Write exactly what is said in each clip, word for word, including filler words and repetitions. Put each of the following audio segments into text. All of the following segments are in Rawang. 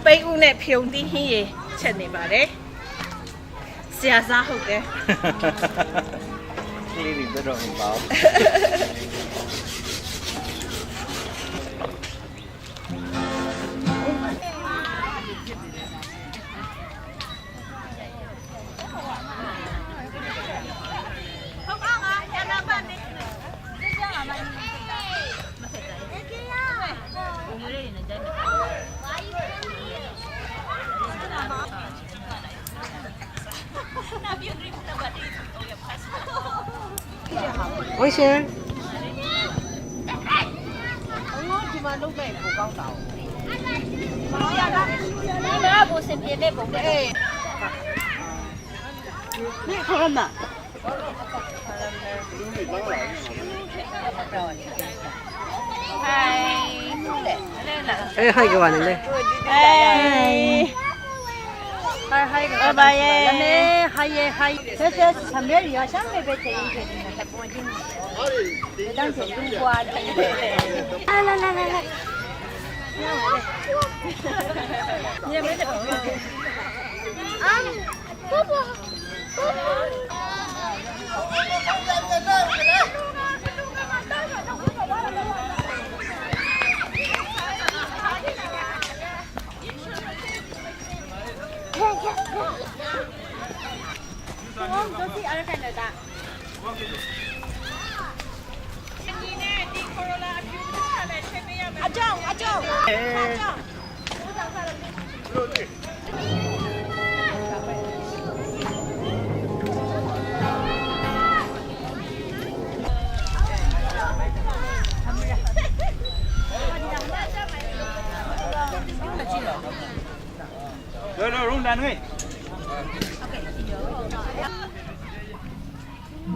ပိတ်ဦးနဲ့ ဖျုံသီးဟင်းရေ ချက်နေပါတယ်။ ဆရာစားဟုတ်တယ်။ ကလေးတွေ ဘယ်တော့မှမပါဘူး။ 美味しい。哎，还有个碗呢。哎，还，还有个，拜拜耶。还有，还有，这，这是上面有，下面别这一个。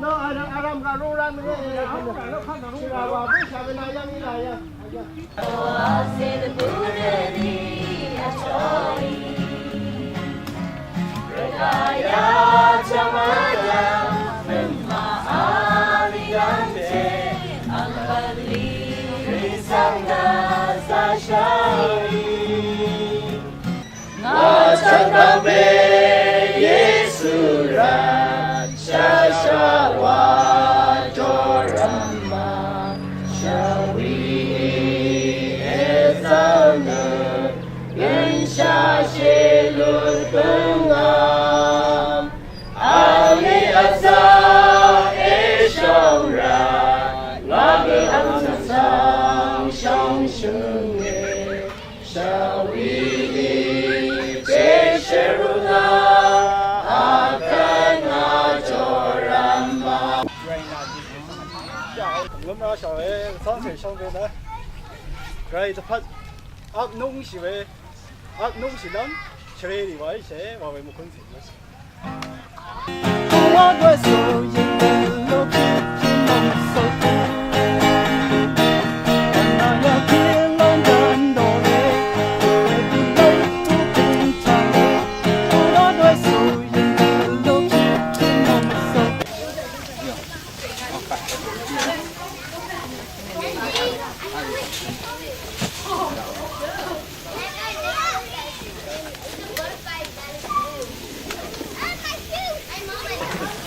Nô, Aram, Aram, Aram, Aram, Aram, Aram, Ngà chv̀ng dv̀ngbe Yesu rvt shvshvt wa jórv̀m ma shvwi èzv̀ng nø gønshà shèlutpø̀ng ngà. Ani azà èshòng rvt ngà gø ang svng shòng shø̀ng e. Shall we be Jeshuruna Akana Jorama? Ngømra shall we, song se shall we na. Gray the put up nung shi we, up nung shi lam, shall we, why she, why we mukun si.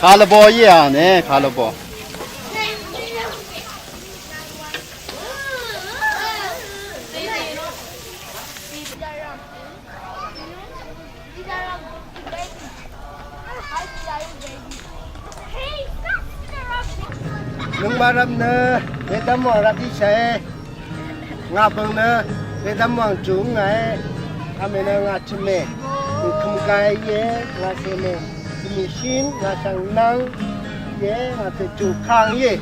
Kalvbo íe nè, kalvbo. Nøngmaq rvp nø, wedvm wàng rvp íshàe. Ngà bø̀ng nø, wedvm wàng jùngàe. Amè nø ngà chø̀mè. Ngà kø̀m gàe íe, ngà cèmè. Dvmìshín, ngà shv̀ngnvng íe, ngà tø̀ jùkang íe.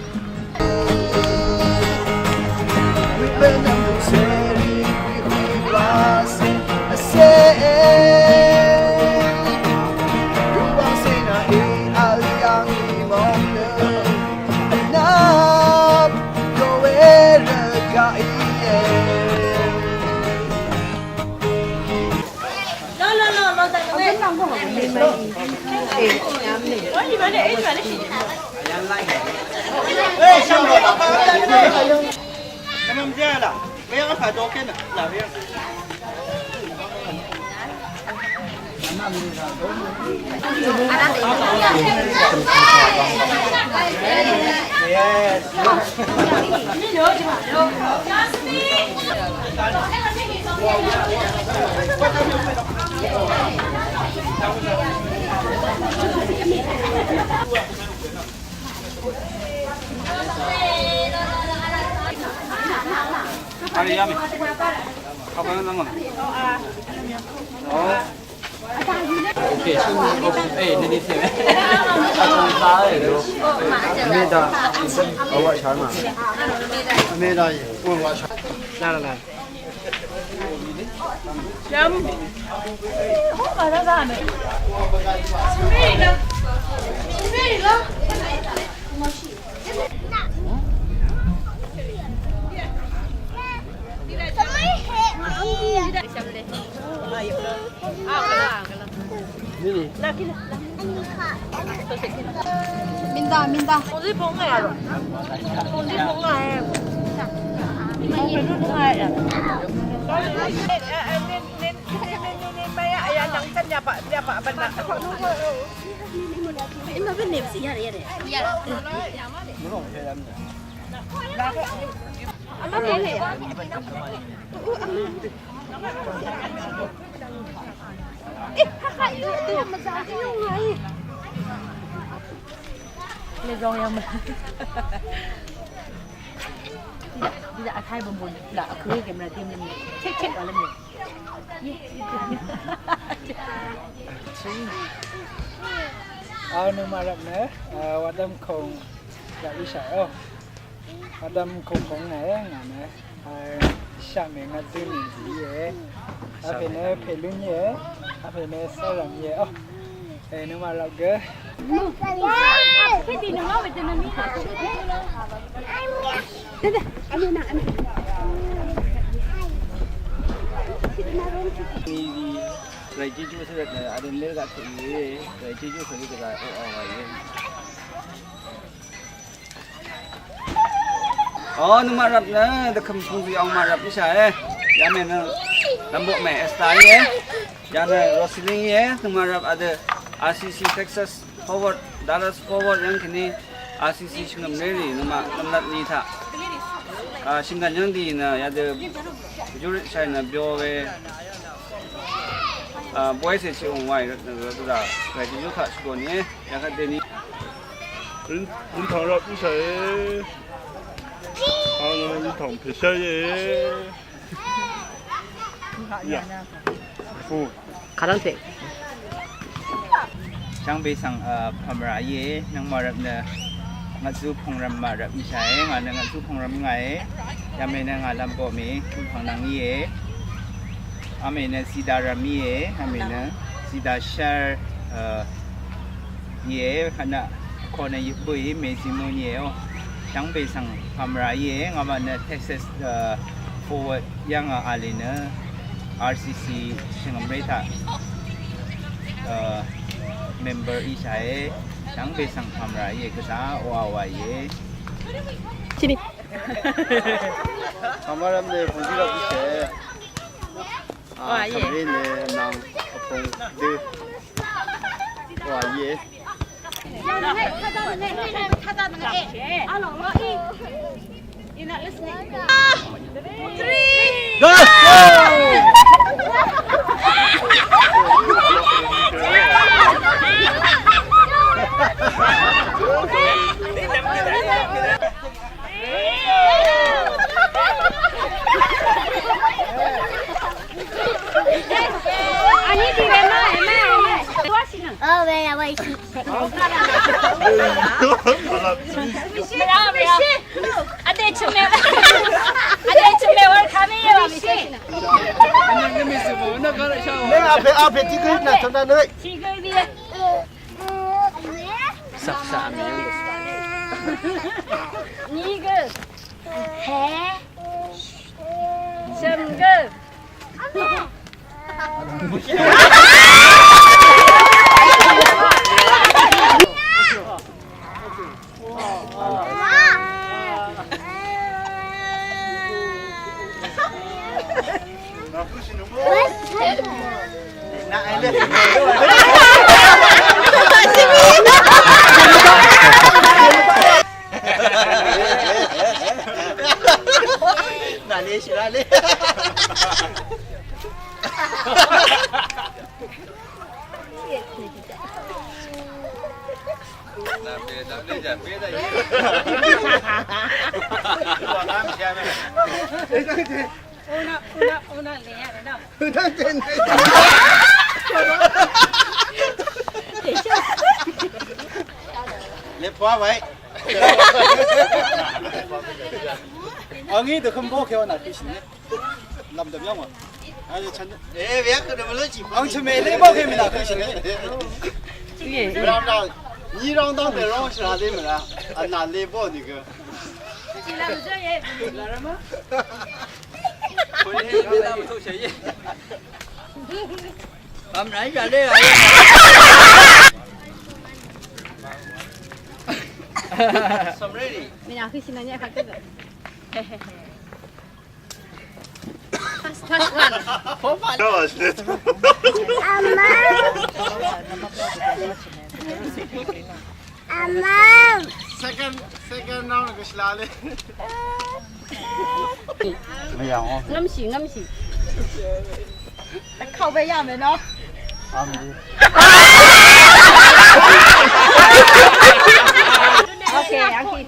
Ari yami. Kapan naman? Oh. Okay. Eh, nini tiyan. Meda. Awa sharma. Meda. Awa sharma. La la la. Minda, minda. Aw nøngmaq rvp nø, a, wa dvm kong rvp íshà o. Wa dvm kong kong ngà e ngà nø. A, shaq mè ngvt dø mì zì íe. A pè nø pè lún íe. A pè nø svrvm íe o. E, nøngmaq rvp gø. Ràì jejú svng rvt nø, a dø mèr gaq tø íe. Ràì jejú svng rvt gaq o a wa íe. O, nøngmaq rvp nø, dvkøm pungzì ong maq rvp íshà e. Yamè nø, Lvmboqmè Esther íe. Yanø Roseline íe, nøngmaq rvp adø R C C Texas Forward, Dallas Forward yv́ng kèní R C C shvngø̀m rérì, nøngmaq lvmlat ni taq. A, shvngàn yv́ng dì nø, yadø, júrøt shàì nø byo we, a, boy sè shì ong wàì rvt nø, rvt dø dà, wàì jì yú taq shvgò ni e, yakvt dèní. Røn, røn tang rap nshàe. Ang røn tang pèshàe. Ya. Fu. Kadang te. Shangbe svng, a, pamra ye, nang marap nø, ngazú pongram marap nshàe, ngà nø ngazú pongram ngàe, yamè nø ngà Lvmboqmè, pang nang ye. Amè nø zida ram ye, amè nø zida shar, a, Ye, hana, kone bøi mezimøn ye o. Shangbe svng pamra ye, ngàmaq nø Texas, uh, Forward yv̀ng a ali nø R C C shvngø̀m ré taq, uh, member íshàe, shangbe svng pamra ye, gvzà oawa ye. Chini. Pamra ram nø pungji ra buse. Wa ye. Kàmré nø nvng vpung dø. Wa ye. Three. Go! Go! Nigø. He. Shvmgø. Una, una, una, le, no. Le pwa wai. Ang í dvkøm bok kèwà nà kùshì nì. Lv̀m dvm yv́ng wà. Ang chvn. E, we kø dvm lú chì. Ang chvmè lé bok kèmì nà kùshì nì. Rvm dvm. Nyi rvng dvng dvm rvng shvra lé mvra. Ang nà lé bok nì gø. Mì nà hø shì nà nyà kà tø gø. First, first one. Second, second round gø shvla lé. Ngv́mshì, ngv́mshì. Kàwbe yà mènò. Okay, okay.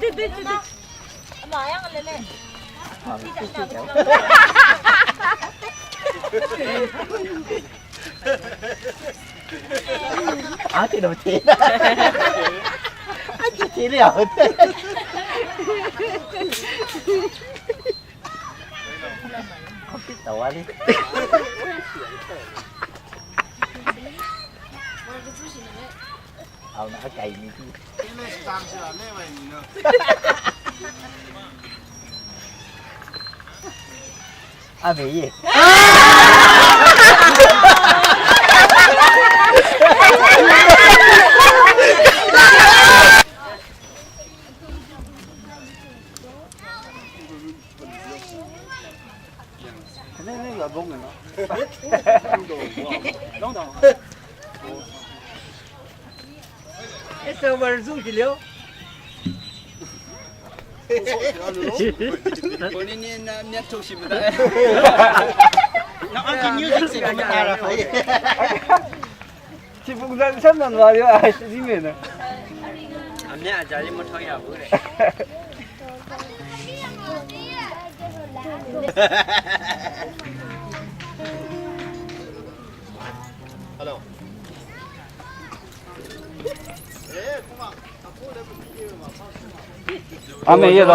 Áng tì nò tì. Áng tì tì lì ảo. Không biết tàu đi. Ảo nà cày mì tì. A mì yì. Ese wal zung kì liu. Koni ni na miat tok shì mvdaq. Na ang kì music si kì mvdaq ra fa. Chipung zan san nan wa liu a shi mè na. Ang miat a jali mvtau ya bu le. Hello. Ame ye lo.